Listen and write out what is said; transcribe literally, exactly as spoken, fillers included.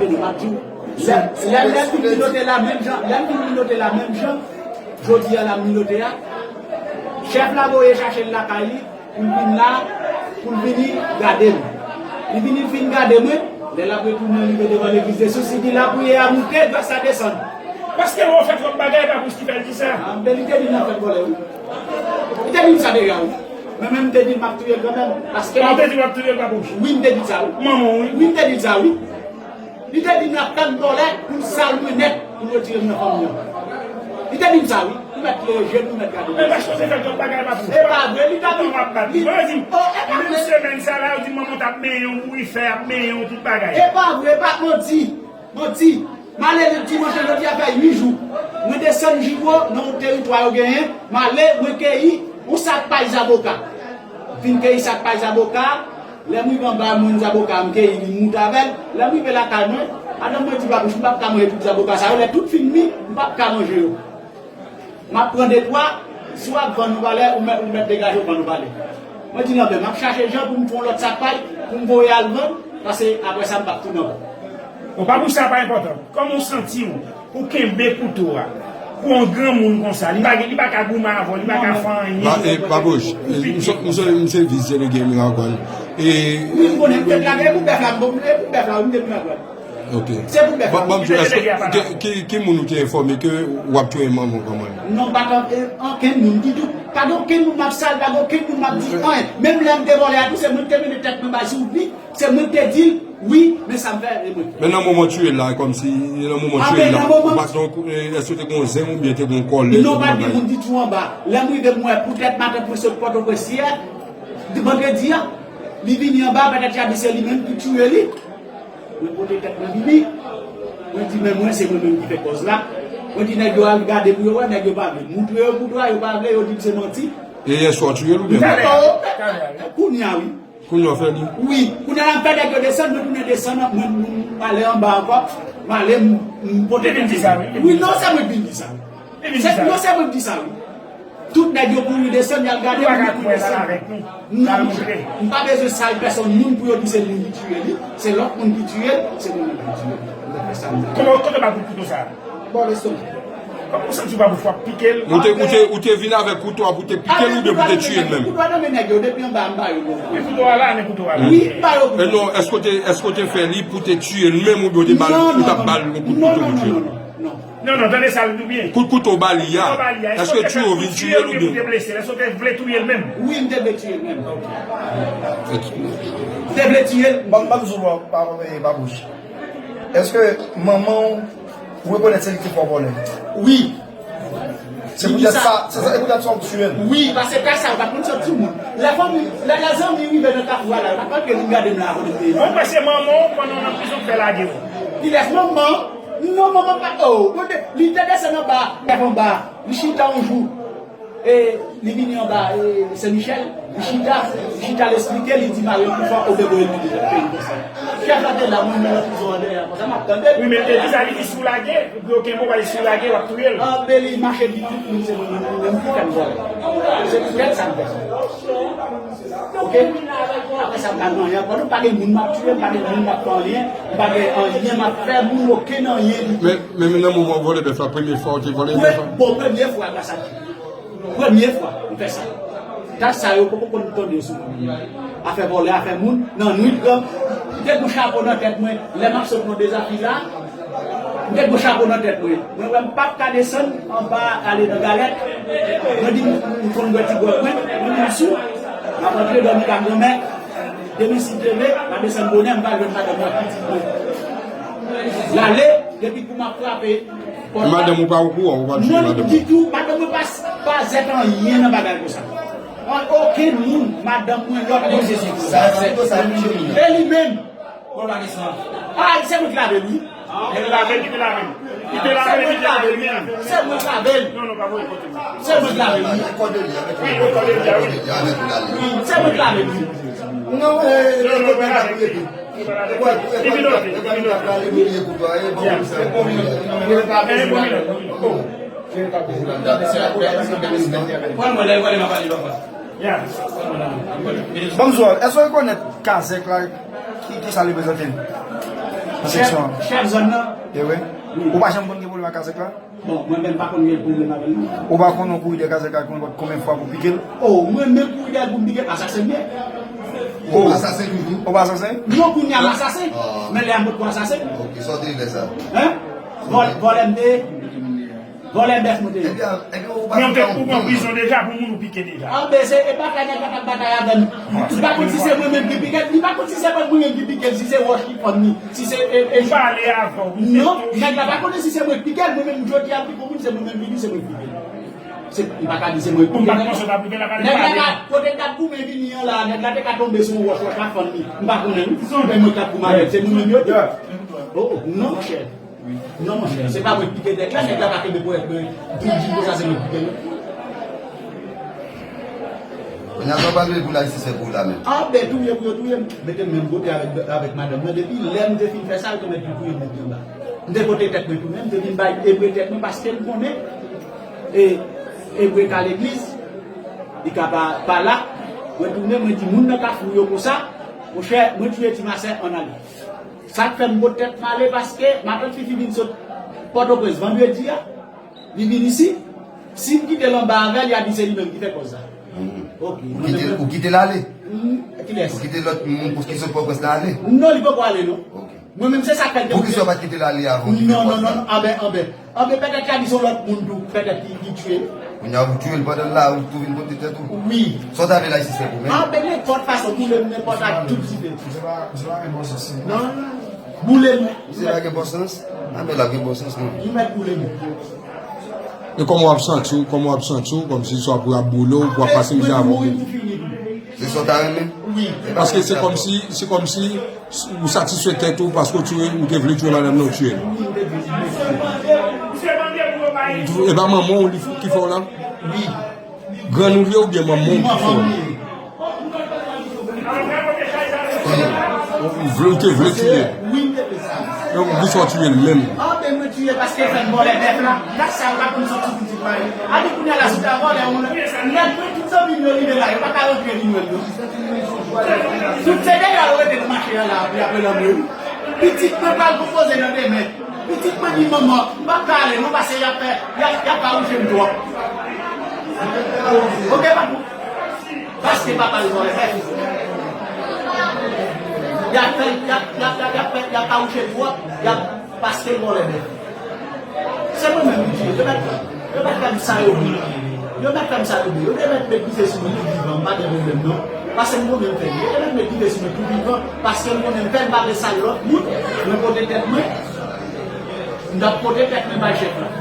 M ap di w, lè, lè, lè m vin milote la menm jan, lè m vin milote la menm jan, jodi a la m milote a, chèf la voye chache l lakay li, pou l vin la, pou l vini gade m. Li vini fin gade mwen, lè l ap retounen rive devan legliz de Sous, li di lapriyè a moute, gras la desann. Paske w fè twòp bagay, pa pou sa ki fè l di sa. Ah, men li te di l nan fèt vòlè, wi. Li te di m sa deja, wi. Mwen menm, m te di l m ap touye l kanmenm. Paske... Ah, ou te di w ap touye l, pa pou... Wi, m te di l sa, wi. Manman w, wi. Wi, m te di l sa, wi. Li te di m l ap tann vòlè pou l sal mwen nèt, pou l retire m nan fanmi an. Li te di m sa, wi. Ou mèt leve je m, ou mèt gade m. Men paske w te fè twòp bagay, pa pou... E pa vre, li ta di... Kòman w ap bat li? Mwen di, oh, e pa vre. Menm semèn sa la, yo di manman w t ap benyen w, bourifè ap benyen w, tout bagay. E pa vre, e pa manti. Manti. M ale dimanch lan, jodi a fè uit jou. Mwen desann Jibo nan yon teritwa yo genyen. M ale, mwen keyi yon sak pay zaboka. Fin keyi sak pay zaboka. Lè m rive anba, mwen zaboka, m keyi li, m moute avè l. Lè m rive lakay mwen, madanm mwen di, "Babouch, m p ap ka manje tout zaboka sa yo. Lè tout fin mi, m p ap ka manje yo." M ap pran de twa, si w ap vann ou valè, ou mèt, ou mèt degaje w vann ou valè. Mwen di, "Nan, ben, m ap chache jan pou m fè yon lòt sak pay, pou m voye al vann, paske apre sa, m p ap tounen ankò." Bon, pa pou sa pa enpòtan. Kòman w santi w pou kenbe kouto a? Pou yon granmoun konsa, li pa gen, li pa ka goumen avè w, li pa ka fè anyen. Ba, e, Babouch, e, m se, m se, m se vis delege Miragwàn. E, wi, m konnen, m te plage, e pou bèf la, m bon, e pou bèf la, wi, m te Miragwàn. Ok. Se pou bèf la. Ban m di w, èske, ki, ki, ki moun ou te enfòme ke w ap touye manman w kanmenm? Non, pa t an-, e, ankenn moun ditou. Pa gen okenn moun m ap sal, pa gen okenn moun m ap di anyen. Menm lè m te vòlè a tou, se mwen ki te mennen tèt mwen bay sou li, se mwen ki te di l, wi, men sa m fè, e mwen. Men nan moman w touye l la, kòmsi, nan moman w touye l la, ou pa t gen, e, èske w te gen yon zenm oubyen te gen yon kòlèg? Non, pa t gen moun ditou anba. Lè m rive, m wè poutèt matant mwen sot Pòtoprens yè, vandredi a, li vini anba, petèt y a di se li menm ki touye li. Mwen pote tèt mwen vini. Mwen di, "Men mwen, se mwen menm ki fè kòz la." Mwen di nèg yo al gade pou yo wè, nèg yo pa vle. M montre yo kouto a, yo pa vle, yo di m se manti. E yèswa w touye l oubyen? Talè. Talè. Kounye a, wi. Kounye a w fè li? Wi. Kounye a la, m fè nèg yo desann, mwen tounen desann, mwen, mwen, m ale anba ankò. M ale, m, m pote tèt mwen. Li vin di sa, wi. Wi, non, se mwen ki vin di sa. Li vin di sa. Non, se mwen ki di sa, wi. Tout nèg yo kouri desann, y al gade moun ki desann. Non, monchè, m pa bezwen sal pèsonn moun pou yo di se moun ki tiye li, se lòt moun ki tiye l, se moun nan ki tiye l. M te fè sa, m te... Kòman, kote w ba kout kouto sa a? Bò lestomak. Kòman w santi w pa pou fwa pike l? Ou te, ou te, ou te vin avèk kouto a pou te pike l oubyen pou te tiye l menm? Kouto a nan men nèg yo, depi anba m ba yo. Wi, kouto a la, men kouto a la. Wi, m ba yo kouto. E non, èske w te, èske w te fè li pou te tiye l menm oubyen w te ba l, ou t ap ba l yon kout kouto pou tiye l? Non, non, non, non, non. Non, non, tande sa l di w byen. Kout kouto w ba li a, èske w tiye w vin tiye l oubyen? Èske w te vle touye l menm? Wi, m te vle tiye l menm. M te vle tiye l. Ban m, ban m di w, pa, pa, pa, Babouch. Èske manman w, ou rekonèt se li ki te fè w vòlè? Wi. Se poutèt sa, se sa, se poutèt sa w tiye l? Wi, paske ka sa, ou pa konn sòt sou moun. Lè fanmi, lè, lè zanmi rive nan kafou a la, yo pa konn ke li gade m la, kote m te ye. Bon, paske manman w, pandan w nan prizon, fè lage w. Kilès manman? Non, manman pa, oh, kote, li te desann anba, lève anba, li chita yon jou. E, li vini anba, e, Sen Michèl, li chita, li chita, l esplike, li di Maryon Koufan, o, te voye l vini nan peyi konsa. Chèf la te la, mwen, mwen, nan prizon an dèyè, konsa, m ap tande. Wi, men l te di sa, li di si w lage, pou yo kenbe w, si w lage, w ap touye l. An, men li mache di tout moun, se mwen, mwen, mwen, mwen ki fè m vòlè. Se poutèt sa m fè sa. Oke? Apre sa, m pa gen anyen ankò, non, pa gen moun m ap tiye, pa gen moun m ap fè anyen, pa gen anyen m ap fè moun, okenn anyen ditou. Men, men, men nan moman w vòlè bèf la, premye fwa w te vòlè bèf la? Bon, premye fwa, gras a Dye. Premye fwa, m fè sa. Tach sa yo, poko konn tande yo sou moun. Afè vòlè, afè moun, nan nwit, gran, m te gen chapo nan tèt mwen, lè m ap sot nan Dezafil la, m te gen chapo nan tèt mwen. Mwen wè m p ap ka desann anba ale nan Galèt. Mwen di m, m konn bwè ti gwòg mwen, mwen di m sou. M ap antre dòmi ka granmè. Demen si Dye vle, m a desann bonè, m pral jwenn madanm mwen ak pitit mwen. L ale, depi kou m ap frape pòt la. Madanm ou pa okouran, ou pa touye madanm ou? Non, ditou, madanm mwen pa, pa zèt anyen nan bagay konsa. An, okenn moun, madanm mwen, lòt moun. Sa, sa, sa, sa, e li menm. Bon, pa desann. Ah, se mwen ki lave l, wi. Li te lave l, li te lave l. Li te lave l, li te lave l, wi. Se mwen ki lave l. Non, non, pa voye kote mwen. Se mwen ki lave l, wi. Wi, wi, kòde li a, wi. Wi, se mwen ki lave l, wi. Non, eh, non, non, pa lave l. Li vin ote, li vin ote. Ya. Eh, bon, vin ote. Oh. Pran mwen la, e vòlè m ap pale lòt fwa. Ya. Ban m di w, èske w rekonèt Kazèk la, ki, ki sa l reprezante? Chèf, chèf zòn nan. E wi. Ou pa janm konn gen pwoblèm ak kazèk la? Bon, mwen menm pa konn gen pwoblèm avè l non. Ou pa konn yon kouri dèyè kazèk la konn konbyen fwa pou pike l? O, mwen menm kouri dèyè l pou m pike l, asasen m ye. O, asasen toujou? O, asasen? Non, kounye a m asasen. Men lè a m potko asasen. Ok, sa w te vle sa? Hein? Vòl-, vòlè m te ye. Vòlè bèf mwen te ye. Ebyen, ebyen, ou pa... Men ou te, ou pran prizon deja pou moun ou pike deja. Anben, se, e pa ka nèg la t ap batay avè m. Li pa konn si se mwen menm ki pike l, li pa konn si se mwen menm ki pike l, si se wòch ki fann li, si se, e, e... M pale avè w. Non, nèg la pa konnen si se mwen ki pike l, mwen menm jodi a m pike yon moun, se mwen menm ki di se mwen ki pike l. Se, m pa ka di se mwen ki pike nèg la. Nèg la ka, kote l t ap goumen vini an la, nèg la te ka tonbe sou yon wòch, wòch la fann li. M pa konnen, wi. Se mwen k ap goumen avè l, se mwen menm yo di. O, non, monchè. Non, monchè, se pa mwen ki pike nèg la, nèg la pa kenbe ponyèt mwen douz jou konsa, se mwen ki pike l. Kounye a sa w pral vle pou la jistis fè pou ou la menm? Anben, touye pou yo touye m, mete m menm kote avèk, avèk madanm mwen. Depi lè m te fin fè sa, yo te mèt vin touye m mete anba. M te pote tèt mwen tounen, m te vin bay ebre tèt mwen paske m konnen, e, ebre ka legliz, li ka pa, pa la. Mwen tounen, mwen di moun nan Kafou yo konsa, monchè, mwen touye Ti Masè, ann ale. Sa k fè m pot tèt m ale, paske matant Fifi vin sot Pòtoprens vandredi a, li vin isi. Si m kite l anba avè l, y a di se li menm ki fè kòz la. Ok. Ou kite, ou kite l ale? Kilès? Ou kite lòt moun pou ki sot Pòtoprens la ale? Non, li poko ale, non. Ok. Mwen menm, se sa k fè m te... Poukisa w pa t kite l ale avan w kite pòs la? Non, non, non, anben, anben. Anben, petèt y a di se yon lòt moun tou, petèt ki, ki tiye l. Kounye a ou tiye l pandan l la, ou tou vin pote tèt ou? Wi. Sa w ta vle la jistis fè pou mwen? Anben, nenpòt fason, boule m nenpòt ak tout dife. Misye pa, misye pa gen bon sans, non. Non, non. Boule m. Misye pa gen bon sans? Anben, l ap gen bon sans, non. Li mèt boule m. E kòman w ap santi w, kòman w ap santi w, kòmsi swa pou y ap boule w, pou w ap pase mizè avè w? Se sa w ta renmen? Wi. Paske se kòmsi, se kòmsi ou satisfè tèt ou paske w tiye, ou te vle tiye madanm nan, ou tiye l. E pa manman w li f-, ki fè w la? Wi. Grann ou li ye oubyen manman w ki fè w la? Ou vle, ou te vle tiye l. Wi, m te vle sa. Donk, poukisa w tiye l menm? Anben, mwen tiye paske fè m vòlè bèf la. Gad sa, yo pa konn soti pitit mwen. A di kounye a la, si w ta vòlè, ou lè mwen, tout zanmi m yo rive la, yo pa ka rantre vin wè m, non. Tout se dèyè yo rete nan mache a la, epi apre lanmè wi. Pitit mwen pral konpoze nan demen. Pitit mwen di, manman, m p ap ka ale non, paske y ap fè, y ap, y ap fawouche m twòp. Ok, papou? Paske papa l vòlè bèf. Y ap fè, y ap, y ap, y ap, y ap fè, y ap fawouche l twòp, y ap, paske l vòlè bèf. Se mwen menm ki tiye. Yo mèt, yo mèt fè m sa yo vle. Yo mèt fè m sa yo vle. Yo te mèt met dife sou mwen tou vivan, m pa gen pwoblèm non. Paske m konnen m fè l. Yo te mèt met dife sou mwen tou vivan, paske m konnen m fè l, m pa vle sal lòt moun. Mwen pote tèt mwen. M t ap pote tèt mwen bay chèf la.